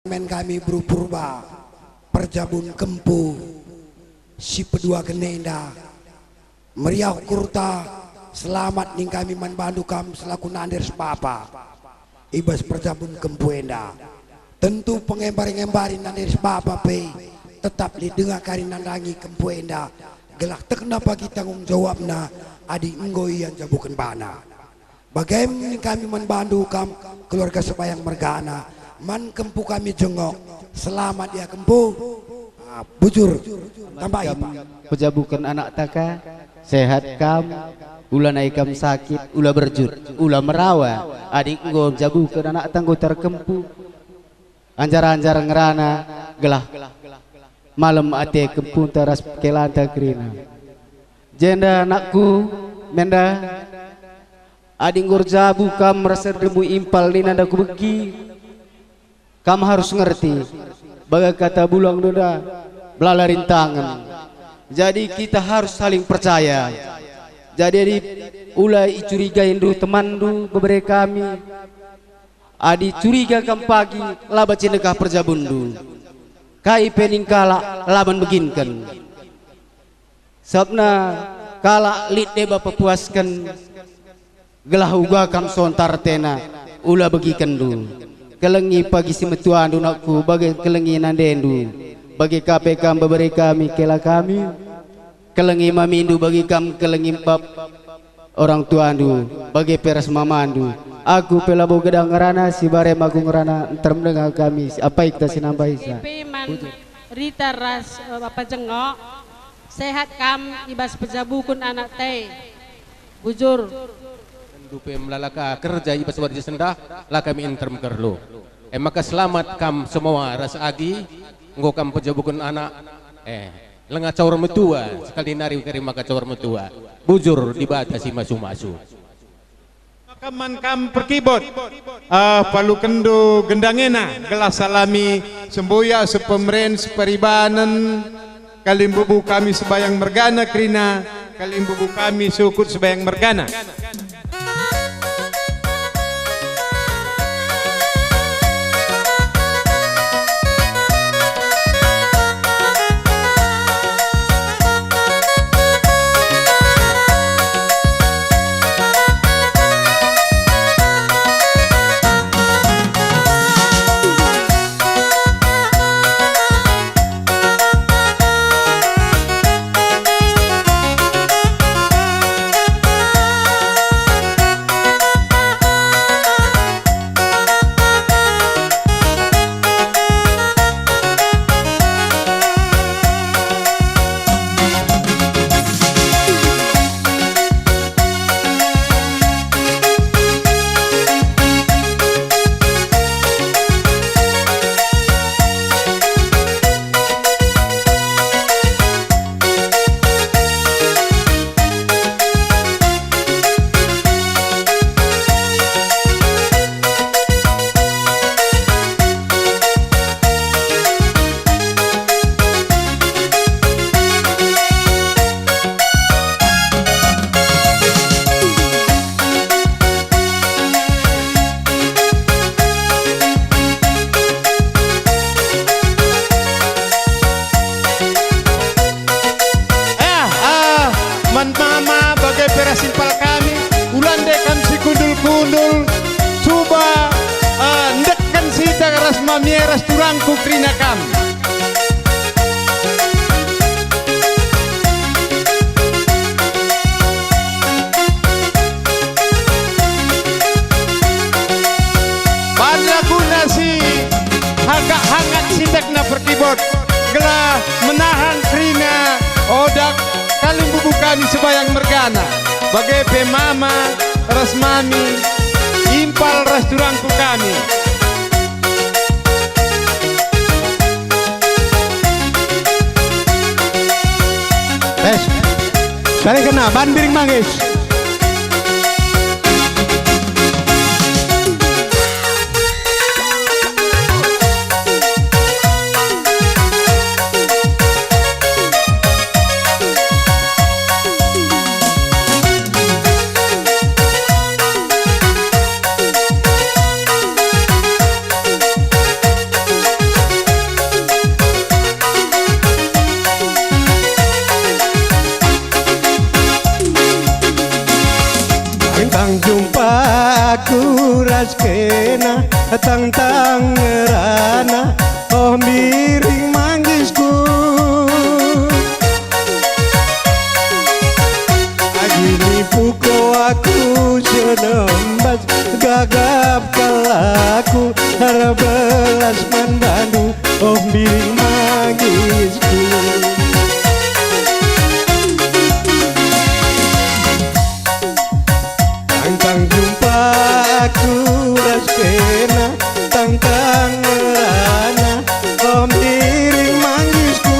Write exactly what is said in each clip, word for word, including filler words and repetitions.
Permen kami beru Purba, perjabun kempu si peduaken enda. Meriah ukurta, selamat ning kami man bandu kam selaku nande ras bapa i bas perjabun kempu enda. Tentu pengembar-ngembari nande ras bapa pe tetap lit denga kari nandangi kempu enda, gelah tekna bagi tanggung jawabna adi enggo ia njabuken bana. Bage me kami man bandu kam keluarga Sebayang mergana, man kempu kami jengok. Selamat ya kempu. Ah, bujur. Tambahi, Pak. Pejabuken anak taka, sehat kam, ula nai kam sakit, ula berjut, ula merawa, adi enggo njabuken anak tanggo terkempu. Anjar-anjar ngerana gelah malem ate kempunta ras kelanta kerina. Jenda anakku, menda, adi enggo erjabu kam ras erdemu impal nina nda kubegi, kam harus ngerti, bage kata bulang nda, melala rintangen. Jadi kita harus saling percaya. Jadi adi ula icurigaindu temanndu bebere kami, adi curiga kam pagi, la banci ndekah perjabunndu. Kai pe ning kalak la man beginken. Sabapna kalak lit deba pepuasken, gelah uga kam sontar atena, ula begikenndu. Kelengi pagi si metuandu nakku, bage kelengi nandendu, bage ka pe kam bebere kami, kela kami. Kelengi mamindu bagi kam kelengi bab orang tuandu, bage pe ras mamandu. Aku pe labo gedang ngerana, si barem aku ngerana, nterem denga kami, apai kita si nambahisa. Ipe man Rita ras, eh, Bapa Jengok, sehat kam i bas pejabuken anak te. Bujur. Ndu pe melala ka kerja i bas wari sendah, la kami nterem kerlu. E maka selamat kam semoa ras agi, enggo kam pejabuken anak. Eh, Lenga caur metua, sekali nari kari maka caur metua. Bujur Dibata si masu-masu. Maka man kam perkibot, ah, palukenndu gendangena, gelah salami sembuyak, sepemeren, seperibanen, kalimbubu kami Sebayang mergana kerina, kalimbubu kami sukut Sebayang mergana. Eh, ah, man mama bage pe ras impal kami, ula nde kam sikundul-kundul, cuba, eh, ndekken sita ras mami e ras turangku kerina kam. Banna guna si hangkat-hangkat sitekna perkibot, gelah menahan kerina odak kalimbubu kami Sebayang mergana, bage pe mama ras mami, impal ras turangku kami. Bes. Balik kena, ban biring manggis. man bandu, oh, mbiring mangisku. Tangtang jumpaku ras kena, tangtang ngerana, oh, mbiring mangisku.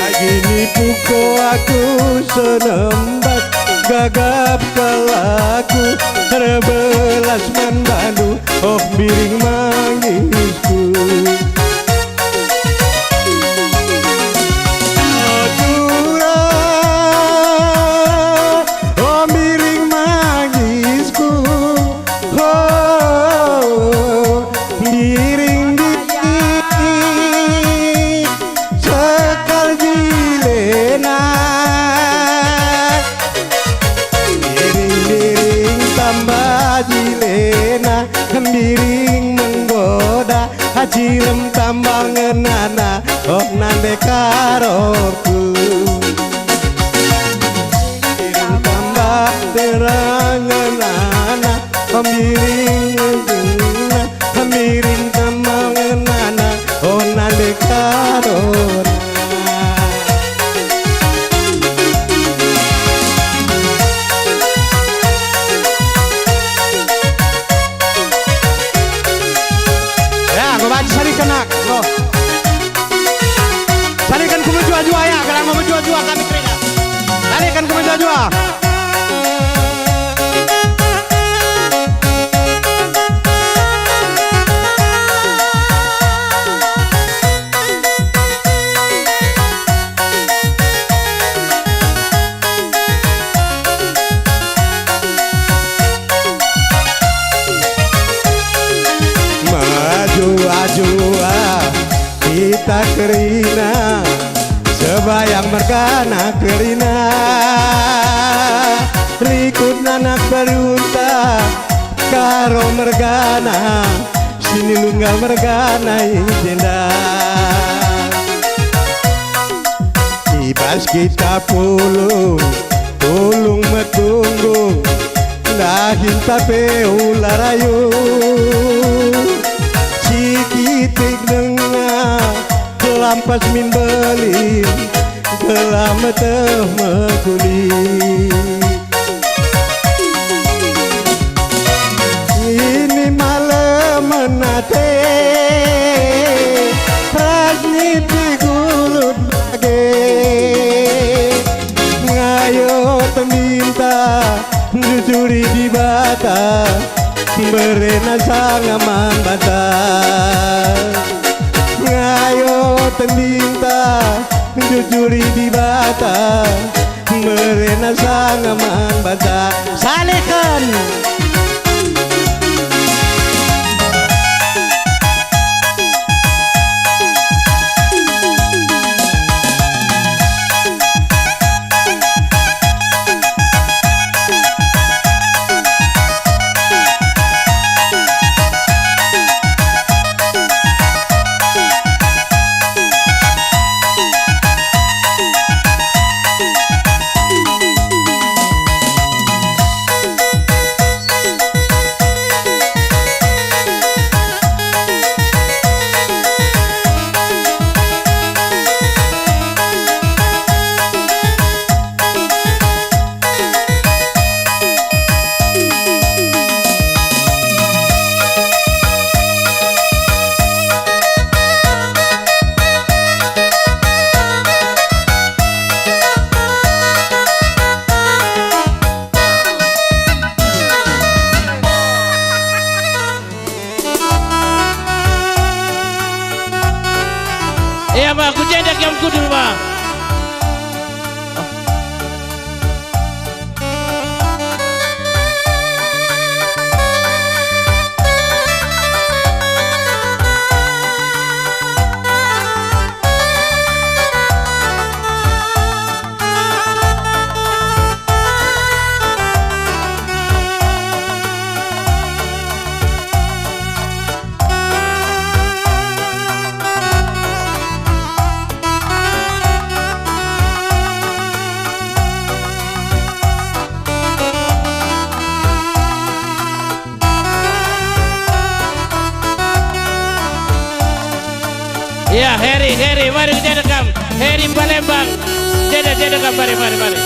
Agi nipuko aku senembat, gagap kal aku erbelas man bandu, oh, mbiring mangisku. Oh, turah, oh, mbiring mangisku. Oh, mbiring di sekal jilena. Mbiring-mbiring tamba jilena, mbiring menggoda, cilem tamba ngenana, oh, nande karoku. Mbiring tamba ngenana, mbiring ngenana, mbiring tamba ngenana, oh, nande karona. Ya, enggo banci saliken, nak. Enggo. Saliken ku mejuah-juah, ya, gelah enggo mejuah-juah kami kerina. Saliken ku mejuah-juah. Mejuah-juah kita kerina, sembahyang mergana kerina, rikutna anak berunta, Karo mergana, sinilunggal mergana i jenda. I bas kita pulung, pulung metunggung, dahinta pe ula rayu. Sikitik denga, kelampas min beli, gelah meteh mekuli. Ini malemen ate, ras nipi gulut bage. Ngayo tendinta, njujuri Dibata, mberena sanga man banta. Ngayo tendinta, njujuri Dibata, mberena sanga man banta. Saliken. Ia ma, ku jenda kiamku dulu, ma. Ya, Heri, Heri, mari ku jenda kam. Heri Palembang. Jenda, jenda kam, mari, mari, mari.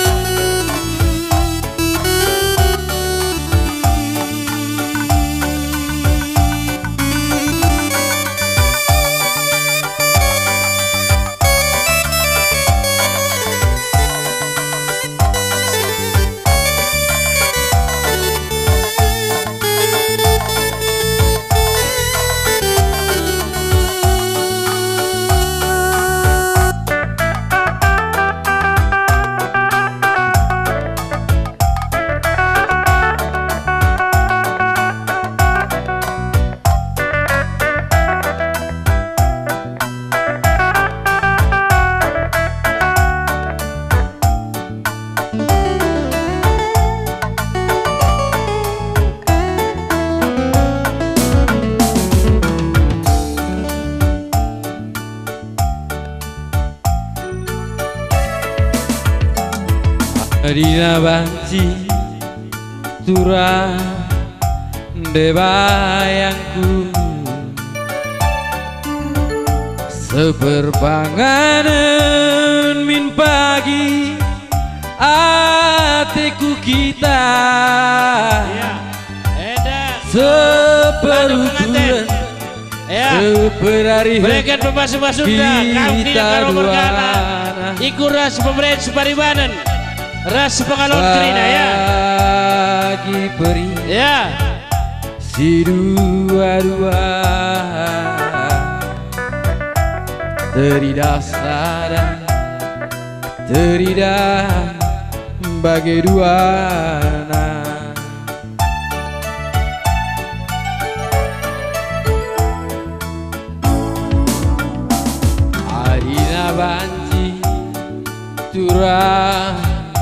Adina banci turah nde bayangku, seperpanganen min pagi ateku kita. Ya, enda. Seperuturen. Ya. Seperarihen. Bereken pemasu-masunda, kam kita karo mergana. Iku ras pemeren separibanen. Ras pengalon kerina, ya. Bagi peri. Ya. Si dua-dua. Teridah sada. Teridah bage duana. Adina banci turah.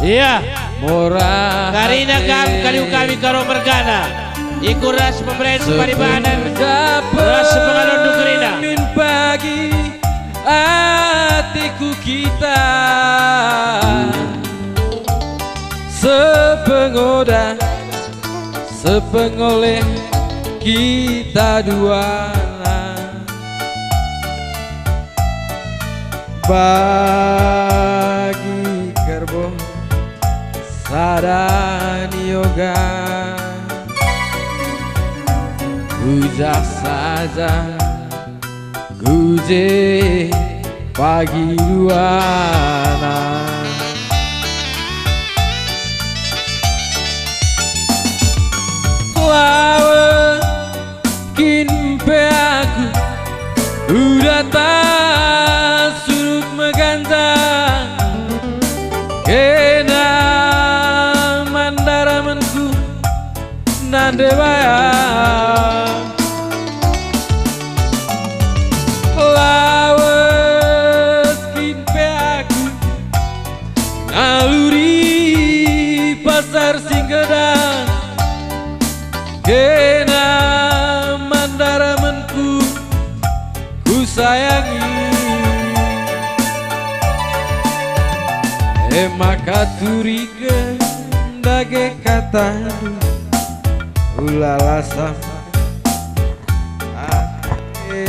Iya. Mora. Karina kam kaliu kami karo mergana. Iku ras pemeren separibanen. Ras sepengalon dukerina. Min pagi ateku kita. Sepengoda, sepengoleh kita duana. Bagi kerbon sada nioga. Uja saja. Ku je pagi duana. Lawes kin pe aku udah tak surut meganjang. Kena man daramenku. Nande bayang. Lawes kin pe aku ngaluri pasar si nggedan. Kena man daramenku kusayangi. E maka turi Dage katandu, ulala sama ate.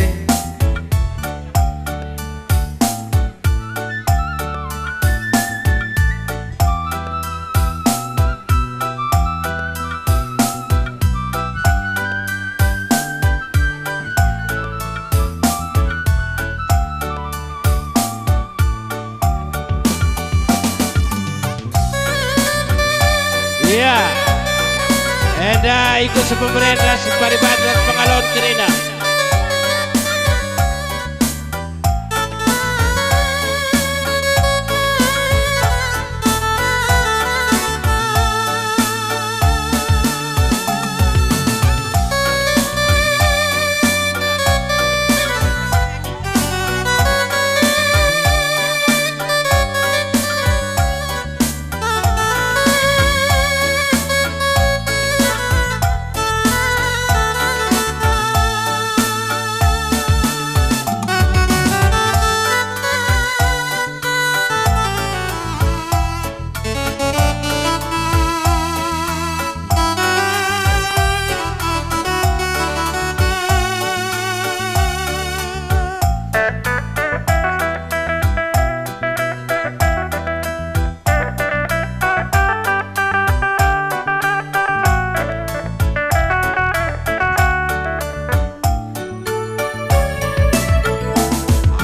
Iya. Enda ikut sepemeren ras pariban ras pengalon kerina.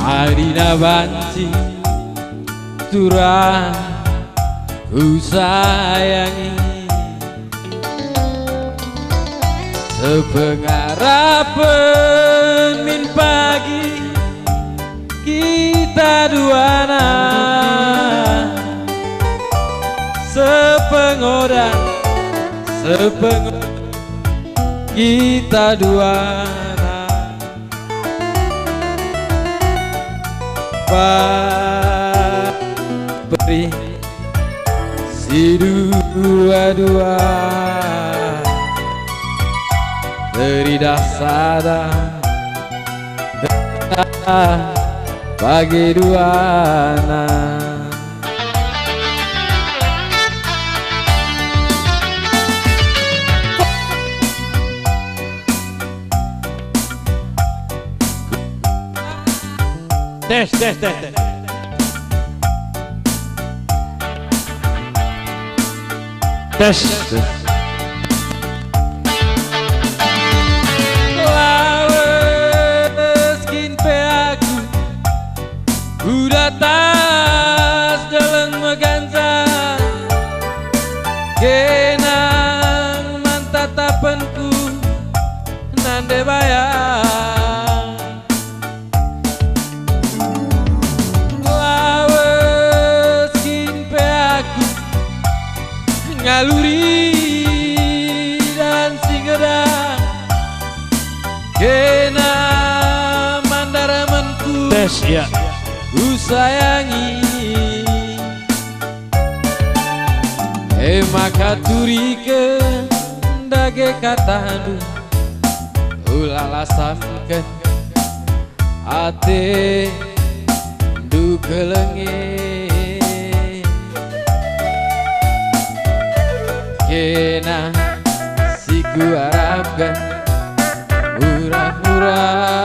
Adina banci turang kusayangi. Sepengarapen min pagi kita duana. Sepengoda, sepengoda kita duana. Pari si dua-dua teridah sada bagi duana. Tes, tes, tes, tes. Tes, tes. Lawes kin pe aku ku datas deleng meganjang, kenang man tatapenku nande bayang. Lawes kin pe aku ngaluri dalan si gedang, kena man daramanku. Tes, ya. Kusayangi. E maka turiken dage katandu, ula lasamken atendu kelenge. Kena si kuarapken, murah-murah